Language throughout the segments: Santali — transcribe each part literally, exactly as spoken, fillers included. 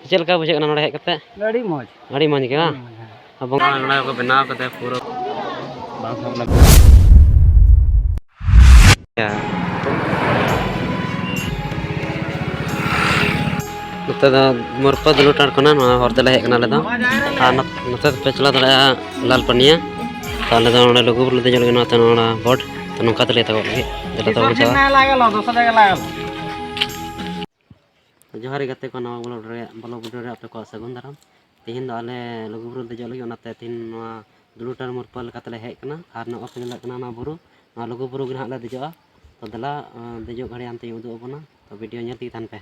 ᱪᱮᱫ ᱞᱮᱠᱟ ᱵᱩᱡᱷᱟᱹᱜ ᱠᱟᱱᱟ ᱱᱚᱰᱮ ᱦᱮᱡ ᱠᱟᱛᱮ? ᱟᱹᱰᱤ ᱢᱚᱡᱽ᱾ ᱟᱹᱰᱤ ᱢᱚᱡᱽ ᱜᱮ ᱵᱟᱝ? ᱟᱹᱰᱤ ᱢᱚᱡᱽ, ᱦᱮᱸ᱾ ᱟᱨ ᱵᱚᱸᱜᱟ ᱱᱚᱰᱮ ᱠᱚ ᱵᱮᱱᱟᱣ ᱠᱟᱫᱟ ᱯᱩᱨᱟᱹ᱾ ᱵᱟᱝ ᱥᱟᱵ ᱞᱮᱱᱟ᱾ ᱱᱚᱛᱮ ᱫᱚ ᱢᱩᱨᱯᱟᱹ ᱫᱩᱞᱩᱴᱟᱲ ᱠᱟᱱᱟ, ᱱᱚᱣᱟ ᱦᱚᱨ ᱛᱮᱞᱮ ᱦᱮᱡ ᱠᱟᱱᱟ ᱟᱞᱮ ᱫᱚ᱾ ᱟᱨ ᱱᱚᱛ-, ᱱᱚᱛᱮ ᱫᱚᱯᱮ ᱪᱟᱞᱟᱣ ᱫᱟᱲᱮᱭᱟᱜᱼᱟ ᱞᱟᱞ ᱯᱟᱹᱱᱤᱭᱟ᱾ ᱛᱚ ᱟᱞᱮ ᱫᱚ ᱱᱚᱰᱮ ᱞᱩᱜᱩᱵᱩᱨᱩ ᱞᱮ ᱫᱮᱡᱚᱜ ᱞᱟᱹᱜᱤᱫ, ᱱᱚᱣᱟ ᱛᱮ ᱱᱚᱣᱟ ᱵᱳᱴ᱾ ᱛᱚ ᱱᱚᱝᱠᱟ ᱛᱮᱞᱮ ᱛᱟᱵᱚᱜ ᱞᱟᱹᱜᱤᱫ᱾ ᱫᱮᱞᱟ ᱛᱟᱵᱚᱱ ᱪᱟᱞᱟᱜᱼᱟ᱾ ᱡᱚᱦᱟᱨ ᱜᱮ ᱜᱟᱛᱮ ᱠᱚ, ᱱᱟᱣᱟ vlog ᱨᱮ, vlog video ᱨᱮ ᱟᱯᱮ ᱠᱚᱣᱟᱜ ᱥᱟᱹᱜᱩᱱ ᱫᱟᱨᱟᱢ᱾ ᱛᱮᱦᱮᱧ ᱫᱚ ᱟᱞᱮ ᱞᱩᱜᱩᱵᱩᱨᱩ ᱫᱮᱡᱚᱜ ᱞᱟᱹᱜᱤᱫ, ᱚᱱᱟᱛᱮ ᱛᱮᱦᱮᱧ ᱱᱚᱣᱟ ᱫᱩᱞᱩᱴᱟᱨ ᱢᱩᱨᱯᱟᱹ ᱞᱮᱠᱟ ᱛᱮᱞᱮ ᱦᱮᱡ ᱠᱟᱱᱟ᱾ ᱟᱨ ᱱᱚᱜᱼᱚᱭ ᱯᱮ ᱧᱮᱞ ᱫᱟᱲᱮᱭᱟᱜ ᱠᱟᱱᱟ, ᱚᱱᱟ ᱵᱩᱨᱩ, ᱱᱚᱣᱟ ᱞᱩᱜᱩᱵᱩᱨᱩ ᱜᱮ ᱱᱟᱦᱟᱜ ᱞᱮ ᱫᱮᱡᱚᱜᱼᱟ᱾ ᱛᱚ ᱫᱮᱞᱟ, ᱟᱸ, ᱫᱮᱡᱚᱜ ᱜᱷᱟᱹᱲᱤᱡ ᱦᱟᱱᱛᱮᱧ ᱩᱫᱩᱜ ᱟᱵᱚᱱᱟ᱾ ᱛᱚ video ᱧᱮᱞ ᱛᱮᱜᱮ ᱛᱟᱦᱮᱱ ᱯᱮ᱾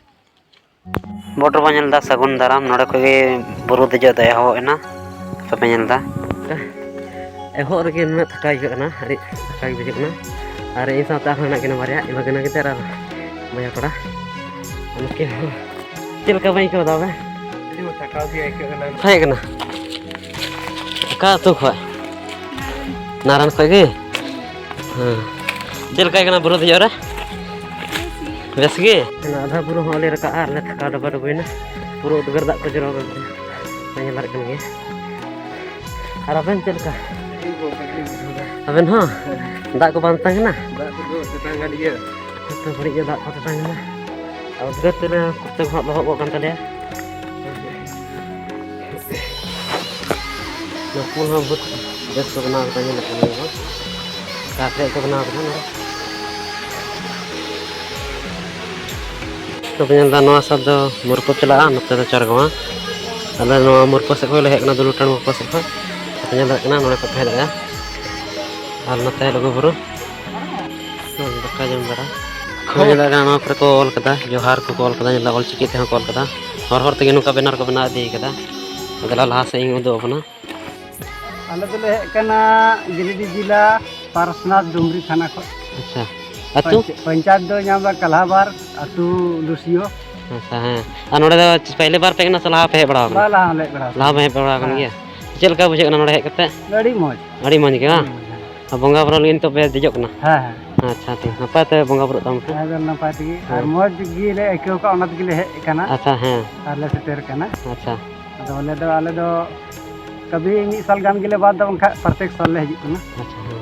ᱵᱳᱴ ᱨᱮᱵᱚᱱ ᱧᱮᱞ ᱮᱫᱟ ᱥᱟᱹᱜᱩᱱ ᱫᱟᱨᱟᱢ, ᱱᱚᱰᱮ ᱠᱷᱚᱡ ᱜᱮ ᱵᱩᱨᱩ ᱫᱮᱡᱚᱜ ᱫᱚ ᱮᱦᱚᱵ ᱮᱱᱟ᱾ ᱟᱯᱮ ᱯᱮ ᱧᱮᱞ ᱮᱫᱟ, ᱮᱦᱚᱵ ᱨᱮᱜᱮ ᱱᱩᱱᱟᱹᱜ ᱛᱷᱟᱠᱟ ᱟᱹᱭᱠᱟᱹᱜ ᱠᱟᱱᱟ, ᱟᱹᱰᱤ ᱛᱷᱟᱠᱟ ᱜᱮ ᱵᱩᱡᱷᱟᱹᱜ ᱠᱟᱱᱟ᱾ ᱟᱨ ᱤᱧ ᱥᱟᱶᱛᱮ ᱟᱨᱦᱚᱸ ᱦᱮᱱᱟᱜ ᱠᱤᱱᱟ ᱵᱟᱨᱭᱟ, ᱤᱢᱟᱹᱜᱤᱱᱟ ᱜᱤᱫᱟᱹᱨ ᱟᱨ ᱵᱚᱭᱦᱟ ᱠᱚᱲᱟ᱾ ᱩᱱᱠᱤᱱ ᱦᱚᱸ ᱪᱮᱫ ᱞᱮᱠᱟ ᱵᱟᱹᱧ ᱟᱹᱭᱠᱟᱹᱣ ᱮᱫᱟ ᱵᱮ? ᱟᱹᱰᱤ ᱢᱚᱡᱽ ᱛᱷᱟᱠᱟᱣ ᱜᱮ ᱟᱹᱭᱠᱟᱹᱜ ᱠᱟᱱᱟ᱾ ᱛᱟᱦᱮᱸ ᱠᱟᱱᱟ᱾ ᱚᱠᱟ ᱟᱹᱛᱩ ᱠᱷᱚᱡ? ᱱᱟᱨᱟᱱ ᱠᱷᱚᱡ ᱜᱮ? ᱦᱮᱸ᱾ ᱪᱮᱫ ᱞᱮᱠᱟ ᱟᱹᱭᱠᱟᱹᱜ ᱠᱟᱱᱟ ᱵᱩᱨᱩ ᱫᱮᱡᱚᱜ ᱨᱮ? ᱵᱮᱥ ᱜᱮ? ᱚᱱᱟ ᱟᱫᱷᱟ ᱵᱩᱨᱩ ᱦᱚᱸ ᱞᱮ ᱨᱟᱠᱟᱵᱼᱟ ᱟᱨ ᱞᱮ ᱛᱷᱟᱠᱟᱣ ᱰᱟᱵᱟ ᱰᱟᱵᱩᱭᱮᱱᱟ᱾ ᱯᱩᱨᱟᱹ ᱩᱫᱽᱜᱟᱹᱨ ᱫᱟᱜ ᱠᱚ ᱡᱚᱨᱚ ᱠᱟᱱ ᱛᱟᱦᱮᱸᱱᱟ᱾ ᱯᱮ ᱧᱮᱞ ᱫᱟᱲᱮᱭᱟᱜ ᱠᱟᱱ ᱜᱮᱭᱟ᱾ ᱟᱨ ᱟᱵᱮᱱ ᱪᱮᱫ ᱞᱮᱠᱟ? ᱟᱹᱰᱤ ᱢᱚᱡᱽ, ᱟᱹᱰᱤ ᱢᱚᱡᱽ ᱵᱩᱡᱷᱟᱹᱣ ᱮᱫᱟ᱾ ᱟᱵᱮᱱ ᱦᱚᱸ? ᱦᱮᱸ᱾ ᱫᱟᱜ ᱠᱚ ᱵᱟᱝ ᱛᱮᱛᱟᱝ ᱠᱟᱱᱟ? ᱫᱟᱜ ᱠᱚᱫᱚ ᱛᱮᱛᱟᱝ ᱠᱟᱱ ᱜᱮᱭᱟ᱾ ᱡᱚᱛᱚ ᱜᱷᱟᱹᱲᱤᱡ ᱜᱮ ᱫᱟᱜ ᱠᱚ ᱛᱮᱛᱟᱝ ᱠᱟᱱᱟ᱾ ᱟᱨ ᱩᱫᱽᱜᱟᱹᱨ ᱛᱮᱞᱮ ᱠᱩᱨᱛᱟᱹ ᱠᱚ ᱦᱟᱸᱜ ᱞᱚᱦᱚᱫ ᱜᱚᱜ ᱠᱟᱱ ᱛᱟᱞᱮᱭᱟ᱾ ᱱᱚᱣᱟ ᱯᱩᱞ ᱦᱚᱸ ᱵᱚᱦᱩᱛ ᱵᱮᱥ ᱠᱚ ᱵᱮᱱᱟᱣ ᱠᱟᱫᱟ, ᱧᱮᱞᱚᱜ ᱠᱟᱱᱟ ᱱᱚᱣᱟ᱾ ᱚᱠᱟ ᱠᱷᱚᱡ ᱠᱚ ᱵᱮᱱᱟᱣ ᱠᱟᱫᱟ ᱱᱚᱣᱟ? ᱛᱚᱵᱮ ᱧᱮᱞ ᱫᱟ ᱱᱚᱣᱟ ᱥᱮᱫ ᱫᱚ ᱢᱩᱨᱯᱩ ᱪᱟᱞᱟᱜᱼᱟ, ᱱᱚᱛᱮ ᱫᱚ ᱪᱟᱨᱜᱚᱣᱟ᱾ ᱟᱞᱮ ᱱᱚᱣᱟ ᱢᱩᱨᱯᱩ ᱥᱮᱫ ᱠᱷᱚᱡ ᱞᱮ ᱦᱮᱡ ᱠᱟᱱᱟ, ᱫᱩᱞᱩᱴᱟᱹᱲ ᱢᱩᱨᱯᱩ ᱥᱮᱫ ᱠᱷᱚᱡ᱾ ᱟᱯᱮ ᱧᱮᱞ ᱫᱟᱲᱮᱭᱟᱜ ᱠᱟᱱᱟ, ᱱᱚᱰᱮ ᱠᱷᱚᱡ ᱯᱮ ᱦᱮᱡ ᱫᱟᱲᱮᱭᱟᱜᱼᱟ᱾ ᱟᱨ ᱱᱚᱛᱮ ᱞᱩᱜᱩ ᱵᱩᱨᱩ ᱫᱟᱠᱟ ᱡᱚᱢ ᱵᱟᱲᱟ᱾ ᱱᱚᱜᱼᱚᱭ ᱧᱮᱞ ᱫᱟᱲᱮᱭᱟᱜ ᱠᱟᱱᱟ, ᱱᱚᱣᱟ ᱠᱚᱨᱮ ᱠᱚ ᱚᱞ ᱠᱟᱫᱟ, ᱡᱚᱦᱟᱨ ᱠᱚᱠᱚ ᱚᱞ ᱠᱟᱫᱟ, ᱧᱮᱞ ᱫᱟ ᱚᱞ ᱪᱤᱠᱤ ᱛᱮᱦᱚᱸ ᱠᱚ ᱚᱞ ᱠᱟᱫᱟ᱾ ᱦᱚᱨ ᱦᱚᱨ ᱛᱮᱜᱮ ᱱᱚᱝᱠᱟ ᱵᱮᱱᱟᱨ ᱠᱚ ᱵᱮᱱᱟᱣ ᱤᱫᱤ ᱠᱟᱫᱟ᱾ ᱫᱮᱞᱟ ᱞᱟᱦᱟ ᱥᱮᱫ ᱤᱧ ᱩᱫᱩᱜ ᱟᱵᱚᱱᱟ᱾ ᱟᱞᱮ ᱫᱚᱞᱮ ᱦᱮᱡ ᱠᱟᱱᱟ ᱜᱤᱨᱤᱰᱤ ᱡᱮᱞᱟ, ᱯᱟᱨᱥᱱᱟᱛᱷ ᱰᱩᱝᱨᱤ ᱛᱷᱟᱱᱟ ᱠᱷᱚᱱ᱾ ᱟᱪᱪᱷᱟ᱾ ᱟᱹᱛᱩ? ᱯᱚᱧᱪ-, ᱯᱚᱧᱪᱟᱭᱮᱛ ᱫᱚ ᱧᱟᱢ ᱫᱟ ᱠᱟᱞᱦᱟᱵᱟᱨ, ᱟᱹᱛᱩ ᱞᱩᱥᱤᱭᱳ᱾ ᱟᱪᱪᱷᱟ, ᱦᱮᱸ᱾ ᱟᱨ ᱱᱚᱰᱮ ᱫᱚ ᱯᱮᱦᱞᱮ ᱵᱟᱨ ᱯᱮ ᱦᱮᱡ ᱠᱟᱱᱟ ᱥᱮ ᱞᱟᱦᱟ ᱯᱮ ᱦᱮᱡ ᱵᱟᱲᱟ ᱟᱠᱟᱱᱟ? ᱵᱟ, ᱞᱟᱦᱟ ᱦᱚᱸᱞᱮ ᱦᱮᱡ ᱵᱟᱲᱟ ᱞᱟᱦᱟ ᱟᱠᱟᱱᱟ᱾ ᱯᱮ ᱦᱮᱡ ᱵᱟᱲᱟ ᱟᱠᱟᱱ ᱦᱮᱸ᱾ ᱜᱮᱭᱟ? ᱪᱮᱫ ᱞᱮᱠᱟ ᱵᱩᱡᱷᱟᱹᱜ ᱠᱟᱱᱟ ᱱᱚᱰᱮ ᱦᱮᱡ ᱠᱟᱛᱮ? ᱟᱹᱰᱤ ᱢᱚᱡᱽ᱾ ᱟᱹᱰᱤ ᱢᱚᱡᱽ ᱜᱮ ᱵᱟᱝ? ᱟᱹᱰᱤ ᱢᱚᱡᱽ, ᱦᱮᱸ᱾ ᱟᱨ ᱵᱚᱸᱜᱟ ᱵᱩᱨᱩ ᱞᱟᱹᱜᱤᱫ ᱱᱤᱛᱚᱜ ᱯᱮ ᱫᱮᱡᱚᱜ ᱠᱟᱱᱟ? ᱦᱮᱸ, ᱦᱮᱸ᱾ ᱟᱪᱪᱷᱟ, ᱴᱷᱤᱠ, ᱱᱟᱯᱟᱭ ᱛᱮ ᱵᱚᱸᱜᱟ ᱵᱩᱨᱩᱜ ᱛᱟᱵᱚᱱ ᱯᱮ᱾ ᱟᱫᱚ ᱱᱟᱯᱟᱭ ᱛᱮᱜᱮ᱾ ᱟᱨ ᱦᱮᱸ᱾ ᱢᱚᱡᱽ ᱜᱮᱞᱮ ᱟᱹᱭᱠᱟᱹᱣ ᱠᱟᱜᱼᱟ, ᱚᱱᱟ ᱛᱮᱜᱮᱞᱮ ᱦᱮᱡ ᱟᱠᱟᱱᱟ᱾ ᱟᱪᱪᱷᱟ, ᱦᱮᱸ᱾ ᱟᱨ ᱞᱮ ᱥᱮᱴᱮᱨ ᱟᱠᱟᱱᱟ᱾ ᱟᱪᱪᱷᱟ᱾ ᱟᱫᱚ ᱟᱞᱮ ᱫᱚ, ᱟᱞᱮ ᱫᱚ ᱠᱟᱹᱵᱷᱤ ᱢᱤᱫ ᱥᱟᱞ ᱜᱟᱱ ᱜᱮᱞᱮ ᱵᱟᱫ ᱫᱟ, ᱵᱟᱝᱠᱷᱟᱱ ᱯᱨᱚᱛᱮᱠ ᱥᱟᱞ ᱞᱮ ᱦᱤᱡᱩᱜ ᱠᱟᱱᱟ᱾ ᱟᱪᱪᱷᱟ, ᱦᱮᱸ᱾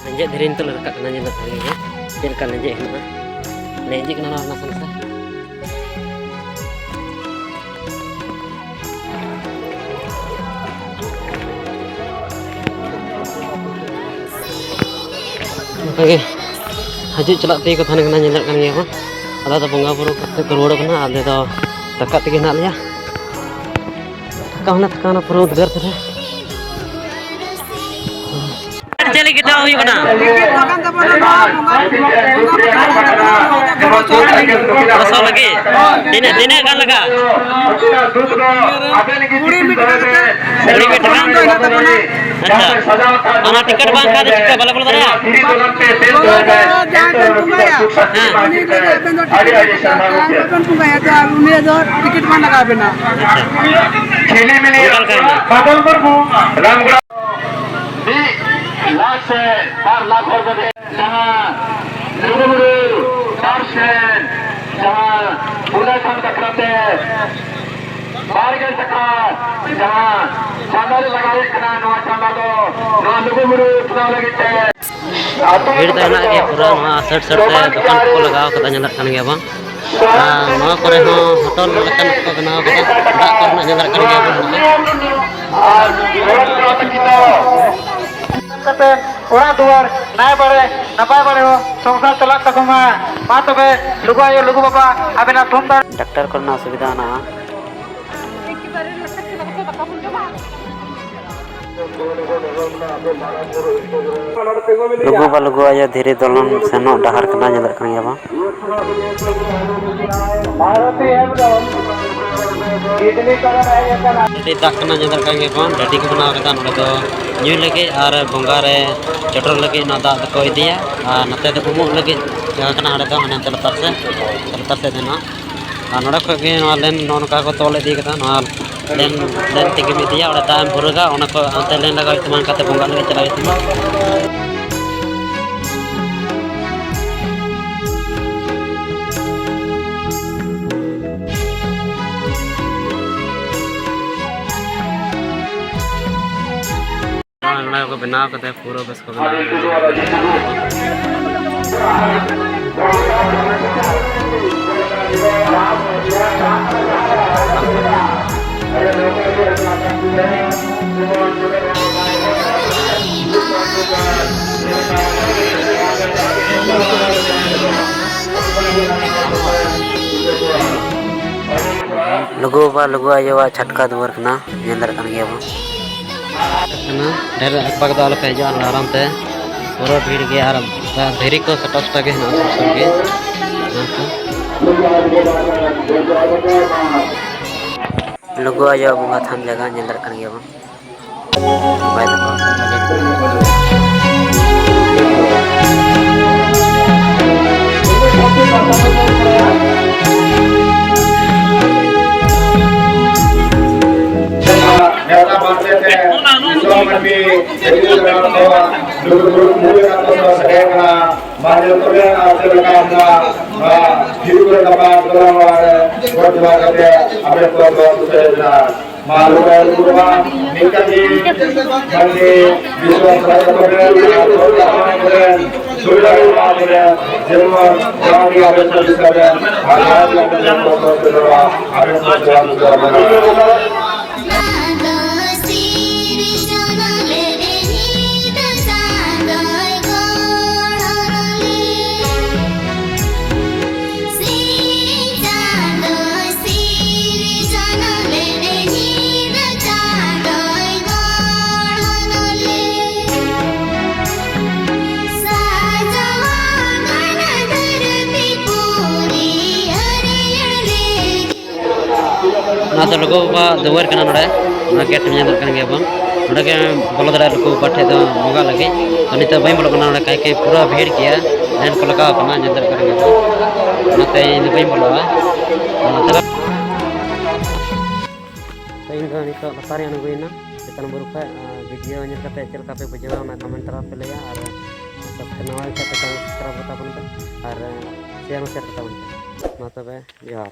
ᱞᱮᱸᱡᱮᱫ ᱫᱷᱤᱨᱤ ᱱᱤᱛᱚᱜ ᱞᱮ ᱨᱟᱠᱟᱵ ᱠᱟᱱᱟ, ᱧᱮᱞᱚᱜ ᱠᱟᱱ ᱜᱮᱭᱟ ᱪᱮᱫ ᱞᱮᱠᱟ ᱞᱮᱸᱡᱮᱫ ᱦᱮᱱᱟᱜᱼᱟ᱾ ᱞᱮᱸᱡᱮᱫ ᱠᱟᱱᱟ ᱱᱚᱣᱟ ᱱᱟᱥᱮ ᱱᱟᱥᱮ᱾ ᱚᱱᱠᱟᱜᱮ ᱦᱤᱡᱩᱜ ᱪᱟᱞᱟᱜ ᱛᱮᱜᱮ ᱠᱚ ᱛᱟᱦᱮᱱ ᱠᱟᱱᱟ, ᱧᱮᱞᱚᱜ ᱠᱟᱱ ᱜᱮᱭᱟ ᱠᱚ᱾ ᱟᱞᱮ ᱫᱚ ᱵᱚᱸᱜᱟ ᱵᱩᱨᱩ ᱠᱟᱛᱮ ᱠᱚ ᱨᱩᱣᱟᱹᱲ ᱠᱟᱱᱟ, ᱟᱞᱮ ᱫᱚ ᱨᱟᱠᱟᱵ ᱛᱮᱜᱮ ᱦᱮᱱᱟᱜ ᱞᱮᱭᱟ᱾ ᱛᱷᱟᱠᱟ ᱦᱚᱸᱞᱮ ᱛᱷᱟᱠᱟ ᱚᱱᱟ ᱯᱩᱨᱟᱹ ᱩᱫᱽᱜᱟᱹᱨ ᱛᱮᱞᱮ᱾ ᱪᱮᱫ ᱞᱟᱹᱜᱤᱫ ᱫᱚ ᱦᱩᱭᱩᱜ ᱠᱟᱱᱟ? ᱯᱚᱭᱥᱟ ᱞᱟᱹᱜᱤᱫ? ᱛᱤᱱᱟᱹᱜ, ᱛᱤᱱᱟᱹᱜ ᱜᱟᱱ ᱞᱟᱜᱟᱜᱼᱟ? ᱠᱩᱲᱤ ᱢᱤᱫ ᱴᱟᱠᱟ ᱠᱟᱛᱮ᱾ ᱠᱩᱲᱤ ᱢᱤᱫ ᱴᱟᱠᱟ? ᱟᱪᱪᱷᱟ᱾ ᱚᱱᱟ ᱴᱤᱠᱤᱴ ᱵᱟᱝ ᱠᱷᱟᱱ ᱫᱚ ᱪᱮᱫ ᱞᱮᱠᱟ ᱵᱟᱞᱮ ᱵᱚᱞᱚ ᱫᱟᱲᱮᱭᱟᱜᱼᱟ? ᱵᱚᱞᱚ ᱫᱚ ᱡᱟᱦᱟᱸᱭ ᱵᱮᱱ ᱵᱚᱸᱜᱟᱭᱟ, ᱦᱮᱸ᱾ ᱩᱱᱤ ᱫᱚ ᱟᱵᱮᱱ ᱫᱚ ᱴᱤᱠᱤᱴ ᱵᱟᱝ ᱞᱟᱜᱟᱣ ᱵᱮᱱᱟ᱾ ᱟᱪᱪᱷᱟ᱾ ᱚᱱᱠᱟ ᱞᱮᱠᱟ ᱜᱮ᱾ ᱢᱤᱫ ᱞᱟᱠᱷ ᱥᱮ ᱵᱟᱨ ᱞᱟᱠᱷ ᱦᱚᱲ ᱠᱚ ᱡᱟᱦᱟᱸ ᱞᱩᱜᱩᱵᱩᱨᱩ ᱯᱟᱨᱥᱮᱱ ᱡᱟᱦᱟᱸ ᱵᱚᱸᱜᱟ ᱛᱷᱟᱱ ᱵᱟᱠᱷᱨᱟ ᱛᱮ ᱵᱟᱨ ᱜᱮᱞ ᱴᱟᱠᱟ ᱡᱟᱦᱟᱸ ᱪᱟᱸᱫᱟ ᱞᱮ ᱞᱟᱜᱟᱣᱮᱫ ᱠᱟᱱᱟ, ᱱᱚᱣᱟ ᱪᱟᱸᱫᱟ ᱫᱚ ᱱᱚᱣᱟ ᱞᱩᱜᱩᱵᱩᱨᱩ ᱩᱛᱱᱟᱹᱣ ᱞᱟᱹᱜᱤᱫ ᱛᱮ᱾ ᱵᱷᱤᱲ ᱫᱚ ᱦᱮᱱᱟᱜ ᱜᱮᱭᱟ ᱯᱩᱨᱟᱹ, ᱱᱚᱣᱟ ᱥᱟᱭᱤᱰ ᱥᱟᱭᱤᱰ ᱛᱮ ᱫᱚᱠᱟᱱ ᱠᱚᱠᱚ ᱞᱟᱜᱟᱣ ᱠᱟᱫᱟ, ᱧᱮᱞᱚᱜ ᱠᱟᱱ ᱜᱮᱭᱟ ᱵᱟᱝ? ᱟᱨ ᱱᱚᱣᱟ ᱠᱚᱨᱮ ᱦᱚᱸ ᱦᱳᱴᱮᱞ ᱞᱮᱠᱟᱱᱟᱜ ᱠᱚ ᱵᱮᱱᱟᱣ ᱠᱟᱫᱟ, ᱫᱟᱜ ᱠᱚᱨᱮᱱᱟᱜ ᱧᱮᱞ ᱫᱟᱲᱮᱭᱟᱜ ᱠᱟᱱ ᱜᱮᱭᱟ ᱵᱚᱱ ᱱᱚᱜᱼᱚᱭ᱾ ᱠᱟᱛᱮ ᱚᱲᱟᱜ ᱫᱩᱣᱟᱹᱨ ᱱᱟᱭ ᱵᱟᱲᱮ, ᱱᱟᱯᱟᱭ ᱵᱟᱲᱮ ᱦᱚᱸ ᱥᱚᱝᱥᱟᱨ ᱪᱟᱞᱟᱜ ᱛᱟᱠᱚ ᱢᱟ᱾ ᱢᱟ ᱛᱚᱵᱮ ᱞᱩᱜᱩ ᱟᱭᱳ, ᱞᱩᱜᱩ ᱵᱟᱵᱟ, ᱟᱵᱮᱱᱟᱜ ᱛᱷᱩᱢ ᱫᱟᱲᱮ᱾ ᱰᱟᱠᱛᱟᱨ ᱠᱚᱨᱮᱱᱟᱜ ᱚᱥᱩᱵᱤᱫᱷᱟ ᱦᱮᱱᱟᱜᱼᱟ᱾ ᱞᱩᱜᱩ ᱵᱟ ᱞᱩᱜᱩ ᱟᱭᱳ ᱫᱷᱤᱨᱤ ᱫᱚᱞᱚᱱ ᱥᱮᱱᱚᱜ ᱰᱟᱦᱟᱨ ᱠᱟᱱᱟ, ᱧᱮᱞᱚᱜ ᱠᱟᱱ ᱜᱮᱭᱟ ᱵᱟᱝ? ᱟᱹᱰᱤ ᱫᱟᱜ ᱠᱟᱱᱟ, ᱧᱮᱞᱚᱜ ᱠᱟᱱ ᱜᱮᱭᱟ ᱵᱟᱝ? ᱰᱟᱹᱰᱤ ᱠᱚ ᱵᱮᱱᱟᱣ ᱠᱟᱫᱟ ᱱᱚᱰᱮ ᱫᱚ, ᱧᱩᱭ ᱞᱟᱹᱜᱤᱫ ᱟᱨ ᱵᱚᱸᱜᱟ ᱨᱮ ᱪᱚᱰᱚᱨ ᱞᱟᱹᱜᱤᱫ ᱱᱚᱣᱟ ᱫᱟᱜ ᱫᱚᱠᱚ ᱤᱫᱤᱭᱟ᱾ ᱟᱨ ᱱᱚᱛᱮ ᱫᱚ ᱩᱢᱩᱜ ᱞᱟᱹᱜᱤᱫ ᱡᱟᱭᱜᱟ ᱠᱟᱱᱟ, ᱚᱸᱰᱮ ᱫᱚ ᱦᱟᱱᱮ ᱦᱟᱱᱛᱮ ᱞᱟᱛᱟᱨ ᱥᱮᱫ, ᱞᱟᱛᱟᱨ ᱥᱮᱫ ᱦᱮᱱᱟᱜᱼᱟ᱾ ᱟᱨ ᱱᱚᱰᱮ ᱠᱷᱚᱡ ᱜᱮ ᱱᱚᱣᱟ ᱞᱮᱱ ᱱᱚᱜᱼᱚ ᱱᱚᱝᱠᱟ ᱠᱚ ᱛᱚᱞ ᱤᱫᱤ ᱠᱟᱫᱟ᱾ ᱱᱚᱣᱟ ᱞᱮᱱ, ᱞᱮᱱ ᱛᱮᱜᱮᱢ ᱤᱫᱤᱭᱟ, ᱚᱸᱰᱮ ᱫᱟᱜ ᱮᱢ ᱵᱷᱩᱨᱟᱹᱜᱟ, ᱚᱱᱟ ᱠᱚ ᱦᱟᱱᱛᱮ ᱞᱮᱱ ᱞᱟᱜᱟᱣ ᱦᱩᱭᱩᱜ ᱛᱟᱢᱟ, ᱚᱱᱠᱟᱛᱮ ᱵᱚᱸᱜᱟ ᱞᱟᱹᱜᱤᱫ ᱪᱟᱞᱟᱜ ᱦᱩᱭᱩᱜ ᱛᱟᱢᱟ᱾ ᱱᱚᱰᱮ ᱠᱚ ᱵᱮᱱᱟᱣ ᱠᱟᱫᱟ, ᱯᱩᱨᱟᱹ ᱵᱮᱥ ᱠᱚ ᱵᱮᱱᱟᱣ ᱠᱟᱫᱟ᱾ ᱞᱩᱜᱩ ᱵᱟᱵᱟ, ᱞᱩᱜᱩ ᱟᱭᱳᱣᱟᱜ ᱪᱷᱟᱴᱠᱟ ᱫᱩᱣᱟᱹᱨ ᱠᱟᱱᱟ, ᱧᱮᱞ ᱫᱟᱲᱮᱭᱟᱜ ᱠᱟᱱ ᱜᱮᱭᱟ ᱵᱚᱱ᱾ ᱠᱟᱱᱟ᱾ ᱰᱷᱮᱨ ᱮᱠᱯᱟ ᱠᱚᱫᱚ ᱟᱞᱚᱯᱮ ᱦᱤᱡᱩᱜᱼᱟ, ᱟᱨᱟᱢ ᱛᱮ ᱯᱩᱨᱟᱹ ᱵᱷᱤᱲ ᱜᱮᱭᱟ ᱟᱨ ᱫᱷᱤᱨᱤ ᱠᱚ ᱥᱟᱴᱟ ᱥᱟᱴᱟ ᱜᱮ ᱦᱮᱱᱟᱜᱼᱟ ᱥᱩᱨ ᱥᱩᱨ ᱜᱮ᱾ ᱚᱱᱟᱛᱮ ᱞᱩᱜᱩ ᱟᱭᱳ ᱵᱚᱸᱜᱟ ᱛᱷᱟᱱ ᱡᱟᱭᱜᱟ ᱧᱮᱞ ᱫᱟᱲᱮᱭᱟᱜ ᱠᱟᱱ ᱜᱮᱭᱟ ᱵᱚᱱ᱾ ᱵᱟᱭ ᱛᱟᱠᱚ᱾ ᱱᱮᱣᱛᱟ ᱵᱟᱨᱛᱮ ᱛᱮ ᱫᱤᱥᱚᱢ ᱢᱟᱹᱱᱢᱤ ᱦᱤᱡᱩᱜ ᱥᱮᱱᱚᱜ ᱠᱚ ᱞᱩᱜᱩ ᱵᱩᱨᱩ ᱢᱩᱞ ᱟᱠᱟᱱ ᱠᱚ ᱥᱮᱴᱮᱨ ᱠᱟᱱᱟ᱾ ᱢᱟ ᱧᱮᱞ ᱛᱚᱵᱮ ᱟᱨ ᱪᱮᱫ ᱞᱮᱠᱟ ᱚᱱᱟ, ᱱᱚᱣᱟ ᱦᱤᱡᱩᱜ ᱨᱮ ᱜᱟᱯᱟ ᱫᱚᱞᱟᱱ ᱚᱲᱟᱜ ᱨᱮ ᱜᱚᱰ ᱡᱚᱦᱟᱨ ᱠᱟᱛᱮ ᱟᱵᱮᱱ ᱠᱚ ᱫᱚ ᱥᱮᱴᱮᱨ ᱮᱱᱟ᱾ ᱢᱟ ᱞᱩᱜᱩ ᱟᱭᱳ ᱞᱩᱜᱩ ᱵᱟᱵᱟ ᱱᱤᱝᱠᱟ ᱜᱮ ᱢᱟᱹᱱᱢᱤ ᱵᱤᱥᱣᱟᱥ ᱫᱚᱦᱚᱭ ᱛᱟᱵᱚᱱ ᱯᱮ ᱟᱨ ᱥᱚᱨᱠᱟᱨ ᱠᱚᱨᱮ ᱥᱩᱵᱤᱫᱷᱟ ᱦᱩᱭᱩᱜᱼᱟ ᱵᱚᱞᱮ ᱡᱮᱢᱚᱱ ᱡᱟᱦᱟᱸ ᱜᱮ ᱟᱵᱮᱱ ᱥᱟᱨᱵᱷᱤᱥ ᱠᱟᱛᱮ ᱟᱨ ᱡᱟᱦᱟᱸ ᱜᱮ ᱟᱵᱮᱱ ᱥᱚᱨᱠᱟᱨ ᱠᱚᱨᱮ ᱟᱵᱮᱱ ᱠᱚ ᱡᱚᱦᱟᱨ ᱡᱚᱦᱟᱨ ᱢᱮᱱᱟᱜᱼᱟ᱾ ᱱᱚᱣᱟ ᱫᱚ ᱞᱩᱜᱩ ᱵᱟᱵᱟ ᱫᱩᱣᱟᱹᱨ ᱠᱟᱱᱟ᱾ ᱱᱚᱰᱮ ᱚᱱᱟ ᱜᱮᱴ ᱧᱮᱞ ᱫᱟᱲᱮᱭᱟᱜ ᱠᱟᱱ ᱜᱮᱭᱟ ᱵᱚᱱ᱾ ᱱᱚᱰᱮ ᱜᱮ ᱵᱚᱞᱚ ᱫᱟᱲᱮᱭᱟᱜᱼᱟ ᱞᱩᱜᱩ ᱵᱟᱵᱟ ᱴᱷᱮᱡ ᱫᱚ ᱵᱚᱸᱜᱟ ᱞᱟᱹᱜᱤᱫ᱾ ᱛᱚ ᱱᱤᱛᱚᱜ ᱵᱟᱹᱧ ᱵᱚᱞᱚᱜ ᱠᱟᱱᱟ, ᱱᱚᱰᱮ ᱠᱟᱭᱠᱮ ᱯᱩᱨᱟᱹ ᱵᱷᱤᱲ ᱜᱮᱭᱟ, ᱞᱟᱭᱤᱱ ᱠᱚ ᱞᱟᱜᱟᱣ ᱠᱟᱱᱟ, ᱧᱮᱞ ᱫᱟᱲᱮᱭᱟᱜ ᱠᱟᱱ ᱜᱮᱭᱟ ᱵᱚᱱ᱾ ᱚᱱᱟᱛᱮ ᱤᱧ ᱫᱚ ᱵᱟᱹᱧ ᱵᱚᱞᱚᱜᱼᱟ᱾ ᱚᱱᱟᱛᱮ ᱛᱚ ᱤᱧ ᱫᱚ ᱱᱤᱛᱚᱜ ᱞᱟᱛᱟᱨ ᱨᱤᱧ ᱟᱬᱜᱚᱭᱮᱱᱟ ᱪᱮᱛᱟᱱ ᱵᱩᱨᱩ ᱠᱷᱚᱡ᱾ ᱟᱨ ᱵᱷᱤᱰᱤᱭᱳ ᱧᱮᱞ ᱠᱟᱛᱮ ᱪᱮᱫ ᱞᱮᱠᱟ ᱯᱮ ᱵᱩᱡᱷᱟᱹᱣᱟ, ᱚᱱᱟ ᱠᱚᱢᱮᱱᱴ ᱛᱟᱞᱟ ᱯᱮ ᱞᱟᱹᱭᱟ᱾ ᱟᱨ ᱥᱟᱵᱥᱠᱨᱟᱭᱤᱵ ᱱᱟᱣᱟ ᱜᱮ ᱠᱷᱟᱡ ᱯᱮ ᱥᱟᱵᱥᱠᱨᱟᱭᱤᱵ ᱠᱟᱛᱟ ᱵᱚᱱ ᱯᱮ ᱟᱨ ᱥᱮᱭᱟᱨ ᱦᱚᱸ ᱥᱮᱭᱟᱨ ᱠᱟᱛᱟ ᱵᱚᱱ ᱯᱮ᱾ ᱢᱟ ᱛᱚᱵᱮ ᱡᱚᱦᱟᱨ᱾